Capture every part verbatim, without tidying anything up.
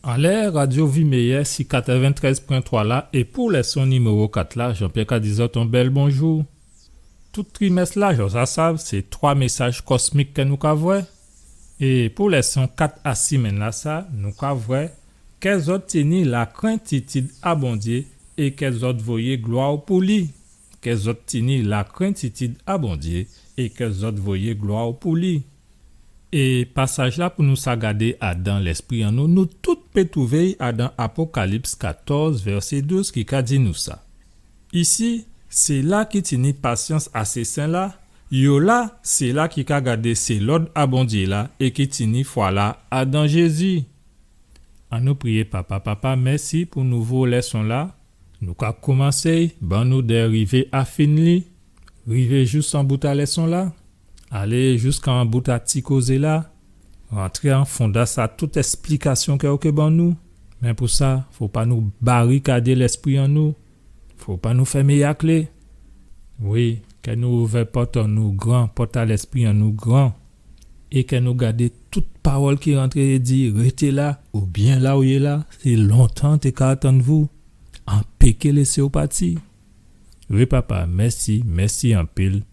Anlè Radio Vie Meilleure si katrèventrèz pwen twa la, é pou lèson niméwo kat la, Jean-Pierre ka di zòt on bèl bonjou. Tout trimès la, zòt ja sav, sé twa mésaj kòsmik kè nou ka vwè. É pou lèson kat a simenn-lasa, nou ka vwè, kè zòt tini lakrentitid a Bondyé é kè zòt voyé glwa pou li. Kè zòt tini lakrentitid a Bondyé é kè zòt voyé glwa pou li. É pasaj-la pou nou sa gadé adan lèspri an nou, nou tout pé twouvé-y adan Apokalips katòz, vèsé douz, ki ka di nou sa. Isi, sila ki tini pasyans a sé sen-la, yo la, sila ki ka gadé sé lòd a Bondyé la é ki tini fwa-la adan Jézi. Annou priyé. Papa, Papa, mèsi pou nouvo lèson-la. Nou ka koumansé, ban nou dè rivé a fin li, rivé jous an bout a lèson-la, alé jiska an bout a ti kozé-la, rantré an fondas a tout èsplikasyon kè ou ké ban nou. Mé pou sa, fò pa nou barikadé lèspri an nou, fò pa nou fèmé-y a klé. Wi, kè nou ouvè pòt an nou gran, pòt a lèspri an nou gran. É kè nou gadé tout pawòl ki rantré é di, rété la, oubyen la ou yé la, sé lontan té ka atann vou, an pé ké lésé-w pati. Wi, Papa, mèsi, mèsi anpil.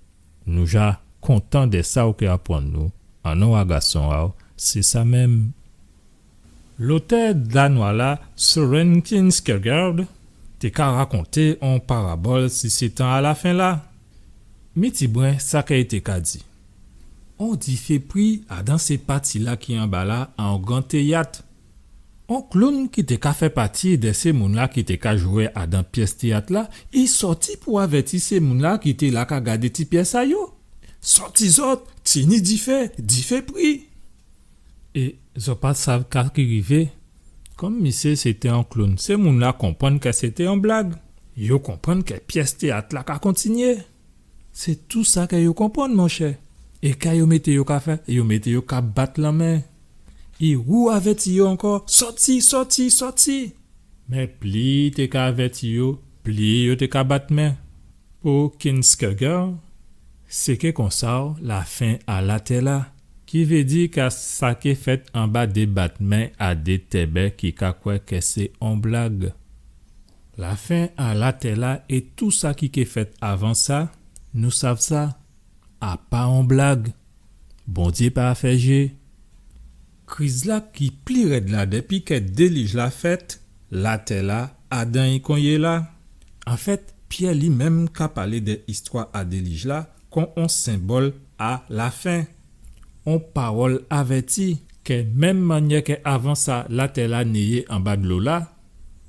Nou ja kontan dè sa ou ké aprann nou. An non a Gason a-w, sé sa menm. Lotè danwa-la, Søren Kierkegaard, té ka rakonté on parabòl si sé tan a lafen-la. Mi tibwen sa kè i té ka di. On difé pri adan sé pati-la ki anba-la a on gran téyat. On kloun ki té ka fè pati dè sé moun-la ki té ka jwé adan pyès téyat-la, i sòti pou avèti sé moun-la ki té la ka gadé ti pyès a yo. Sòti zòt, tini difé, difé pri. É zòt pa sav ka ki rivé. Kòm misyé sété on kloun, sé moun-la konprann kè sété on blag. Yo konprann kè pyès téyat-la ka kontinyé. Sé tou sa kè yo konprann, monchè. É ka yo mété yo ka fè, yo mété yo ka bat lanmen. É ou avèti yo ankò, sòti, sòti, sòti. Mé pli i té ka avèti yo, pli yo té ka bat men. Pou Kierkegaard, sé ké konsa lafen a latè-la, ki vé di kè sa ké fèt anba dé batmen a dé tèbè ki ka kwè kè sé on blag. Lafen a latè-la é tou sa ki ké fèt avan sa, nou sav sa, a pa on blag. Bondyé pa fè jé. Kriz-la ki pli rèd la dépi kè délij-la fèt, latè-la adan i kon i yé la. Anfèt, Pyè li menm ka palé dè istwa a délij-la kon on senbòl a lafen. On pawòl avèti kè menm mannyè kè avan sa latè-la néyé anba dlo-la,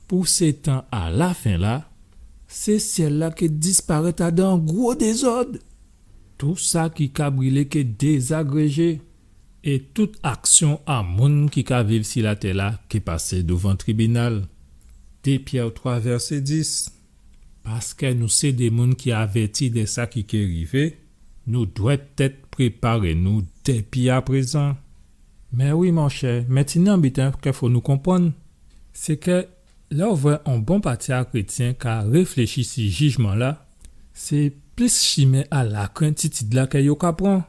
pou sé tan a lafen-la, sé syèl-la ké disparèt adan gwo dézòd. Tou sa ki ka brilé ké dézagréjé, é tout aksyon a moun ki ka viv si latè-la ké pasé douvan tribinal. Dé Pyè twa vèsé dis. Paskè nou sé dé moun ki avèti dè sa ki ké rivé, nou dwèt tèt préparé nou dépi aprézan. Mé wi, monchè, mentnan biten kè fò nou konprann, sé kè lè ou vwè on bon pati a krétyen ka réfléchi si jijman-la, sé plis chimen a lakrentitid-la kè yo ka pran.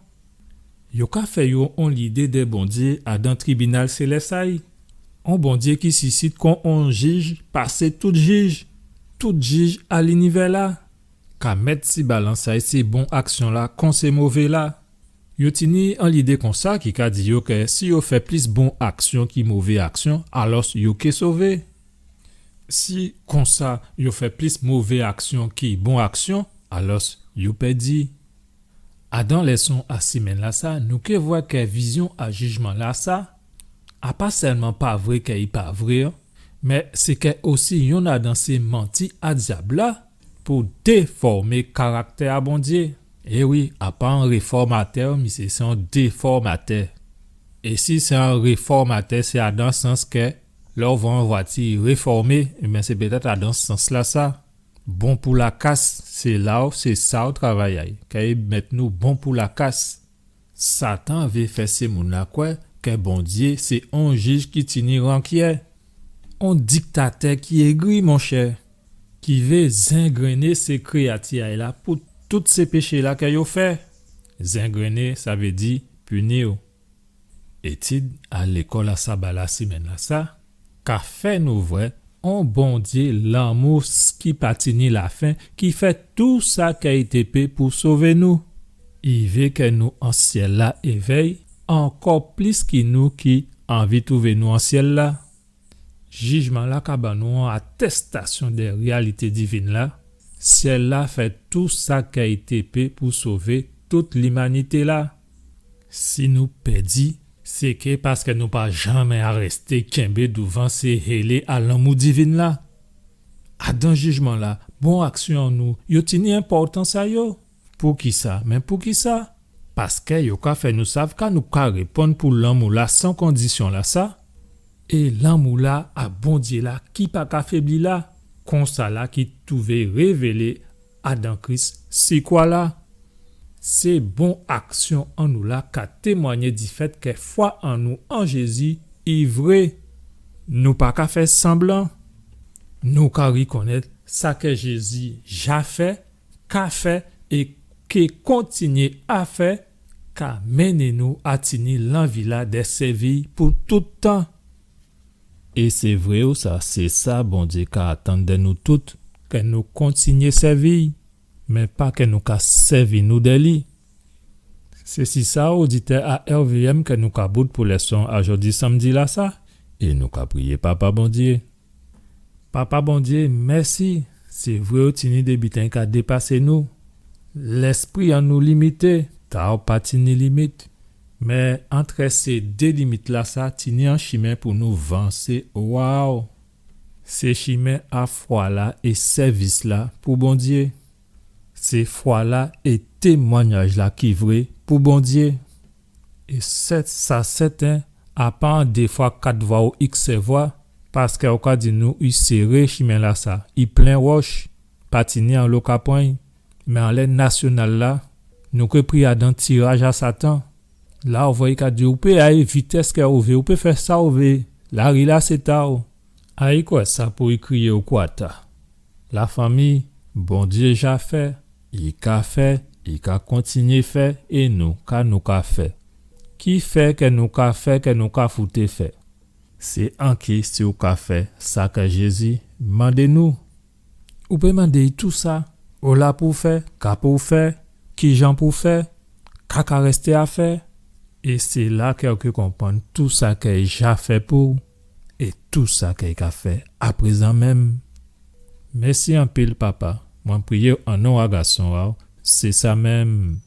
Yo ka fè yo on lidé dè Bondyé adan tribinal sélès a-y. On Bondyé ki sisit kon on jij pasé tout jij, tout jij a linivè-la. Ka mèt si balans a-y sé bon aksyon-la kon sé mové-la. Yo tini on lidé konsa ki ka di yo kè si yo fè plis bon aksyon ki mové aksyon, alòs yo ké sové. Si konsa yo fè plis mové aksyon ki bon aksyon, alòs yo pèdi. Adan lèson a simenn-lasa, nou ké vwè kè vizyon a jijman-lasa, a pa sèlman pa vré kè i pa vré, mé sé kè osi yonn adan sé manti a dyab-la pou défòmé karaktè a Bondyé. É wi, a pa on réfòmatè, misyé sé on défòmatè. É si sé on réfòmatè, sé adan sans kè lè ou vwè on vwati réfòmé, ében sé pétèt adan sans-lasa. Bon pou lakas, sé la ou, sé sa ou travay a-y. Kè i mèt nou bon pou lakas. Satan vé fè sé moun-la kwè kè Bondyé sé on jij ki tini rankyè, on diktatè ki égri, monchè, ki vé zengrennen sé kréyati a-y la pou tout sé péché-la kè yo fè. Zengrennen, sa vé di pini yo. Étid a lékòl a saba lasimenn-lasa ka fè nou vwè on Bondyé lanmou s-, ki pa tini lafen, ki fè tou sa kè i té pé pou sové nou. I vé kè nou an syèl-la évè'y, ankò plis ki nou ki anvi twouvé nou an syèl-la. Jijman-la ka ban nou on atèstasyon dè réyalité divin-la. Syèl-la fè tou sa kè i té pé pou sové tout limanité-la. Si nou pèdi, sé kè paskè nou pa janmè arèsté kenbé douvan sé hélé a lanmou divin-la. Adan jijman-la, bon aksyon an nou, yo tini enpòtans a yo. Poukisa? Mé poukisa? Paskè yo ka fè nou sav ka nou ka réponn pou lanmou-la san kondisyon-lasa, é lanmou-la a Bondyé-la ki pa ka fébli la, konsa-la ki twouvé révélé adan Kris si kwa-la. Sé bon aksyon an nou la ka témwanyé difèt kè fwa an nou an Jézi i vré. Nou pa ka fè sanblan. Nou ka rikonnèt sa kè Jézi ja fè, ka fè é ké kontinyé a fè, ka mennen nou a tini lanvi-la dè sèvi'y pou tout tan. É sé vré wi sa, sé sa Bondyé ka atann dè nou tout, kè nou kontinyé sèvi'y, mé pa kè nou ka sèvi nou dè li. Sé si sa, oditè a R V M, kè nou ka bout pou lèson a jòdi sanmdi-lasa, é nou ka priyé Papa Bondyé. Papa Bondyé, mèsi. Sé vré ou tini dé biten ka dépasé nou. Lèspri an nou limité, ta'w pa tini limit. Mé antrè sé dé limit-lasa, tini on chimen pou nou vansé. Waw! Sé chimen a fwa-la é sèvis-la pou Bondyé. Sé fwa-la é témwanyaj-la ki vré pou Bondyé. É sèt, sa sèten, a pa an dé fwa kat vwa ou iksè vwa, paskè ou ka di nou i séré chimen-lasa, i plen wòch, pa tini anlo ka pran'y. Mé anlè nasyonal-la, nou ké pri adan tiraj a Satan. La ou vwè i ka di ou pé ay vitès kè ou vé, ou pé fè sa ou vé, lari-la sé ta'w. Ay kwè sa pou i kriyé'w kwa ta. Lafanmi, Bondyé ja fè, i ka fè, i ka kontinyé fè, é nou, ka nou ka fè? Ki fè kè nou ka fè, kè nou ka fouté fè? Sé anki si ou ka fè sa kè Jézi mandé nou. Ou pé mandé'y tousa, ola pou fè, ka pou fè, kijan pou fè, ka ka rèsté a fè. É sé la kè ou ké konprann tousa kè i ja fè pou'w, é tousa kè i ka fè aprézan menm. Mèsi anpil, Papa. Mwen priyé'w an non a Gason a'w. Sé sa menm.